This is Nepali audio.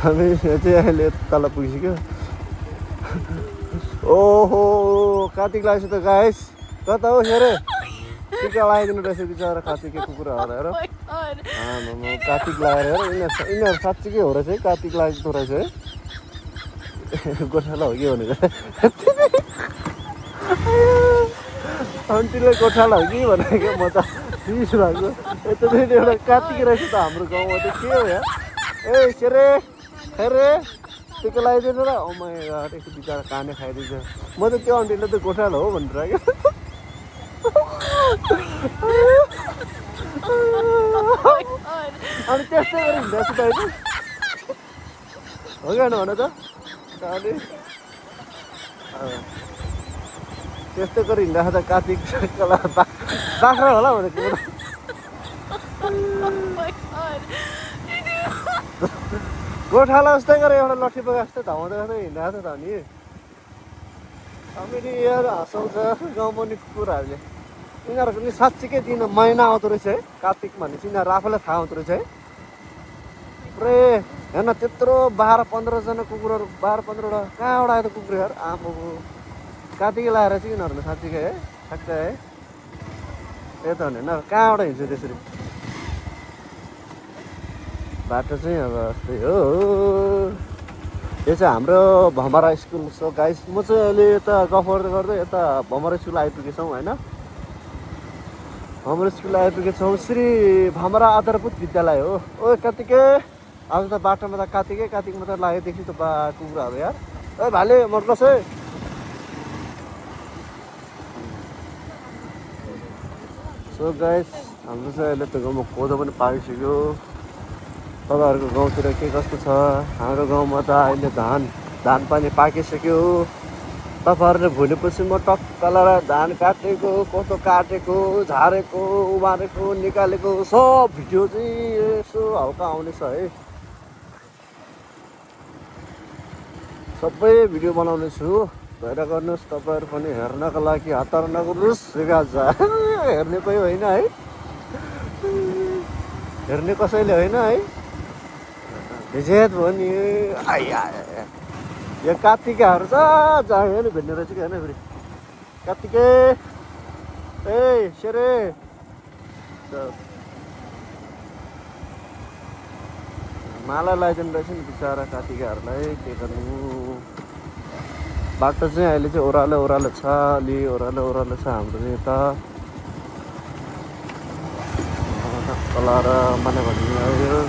हामी चाहिँ अहिले तल पुगिसक्यो। ओहो कार्तिक लागेछ त गाइस, कता हो हेरे टिका लगाइदिनु रहेछ बिचरा कार्तिकको कुकुरहरू हेर। कार्तिक लगाएर हेर, यिनीहरू साँच्चीकै हो रहेछ है, कार्तिक लागेको रहेछ है। गोठाला हो कि भनेको आन्टीले गोठाला हो कि भनेको म त रिस भएको। यता फेरि एउटा कार्तिक रहेछ त हाम्रो गाउँमा त के हो यार। ए सेरे हेरे टिका लगाइदिनु र। यसो बिचरा काने खाइदिन्छ। म त त्यो आन्टीले त गोठाला हो भनेर क्या। अनि त्यस्तै गरी हिँड्दैछु त होइन हो कि होइन भन त। अनि त्यस्तै गरी हिँड्दा त कार्तिक बाख्रा होला भनेको गोठाला जस्तै गरेर एउटा लट्ठी बोका जस्तै धाउँदै जस्तै हिँडिरहेको छ त अनि। हामीले यहाँ हँसाउँछ गाउँमा नि कुकुरहरूले। यिनीहरूको नि साँच्चीकै दिन महिना आउँदो रहेछ है कार्तिक भनेपछि। यिनीहरू आफूलाई थाहा हुँदो रहेछ है। पुरै हेर्न त्यत्रो 12-15जना कुकुरहरू, 12-15वटा कहाँबाट आयो त कुकुर यार। आमा कार्तिकै लगाएर चाहिँ यिनीहरू साँच्चीकै है, ठ्याक्कै है। त्यही त भने होइन कहाँबाट हिँड्छ त्यसरी। बाटो चाहिँ अब यस्तै हो। यो चाहिँ हाम्रो भमरा स्कुल सो गाइस। म चाहिँ अहिले यता गफ गर्दै गर्दै यता भमरा स्कुल आइपुगेछौँ होइन। भमरा स्कुल आइपुगेछौँ। श्री भमरा आधारभूत विद्यालय हो। ओ कार्तिके आज त बाटोमा त कार्तिकमा त लागेदेखि त कुकुरहरू यार। ए भाले मर्नुहोस् है। सो गाइस हाम्रो चाहिँ अहिले त गाउँमा कोदो पनि पाकिसक्यो। तपाईँहरूको गाउँतिर के कस्तो छ? हाम्रो गाउँमा त अहिले धान पनि पाकिसक्यो। तपाईँहरूले भोलिपछि म टक्क लगाएर धान काटेको, कोदो काटेको, झारेको, उमारेको, निकालेको सब भिडियो चाहिँ यसो हल्का आउनेछ है। सबै भिडियो बनाउने छु, भएर गर्नुहोस्। तपाईँहरू पनि हेर्नको लागि हतार नगर्नुहोस्। हेर्ने कोही होइन है, हेर्ने कसैले होइन है। भिजेत भयो नि यो कार्तिकहरू त जाने नि भेट्ने रहेछ कि होइन। फेरि कार्तिके ए सेरे माला लगाइदिनु रहेछ नि बिचरा कार्तिकहरूलाई। के गर्नु, बाटो चाहिँ अहिले चाहिँ ओह्रालो छ, अलि ओह्रालो छ हाम्रो चाहिँ यता। कलाएर माने भन्ने आयो।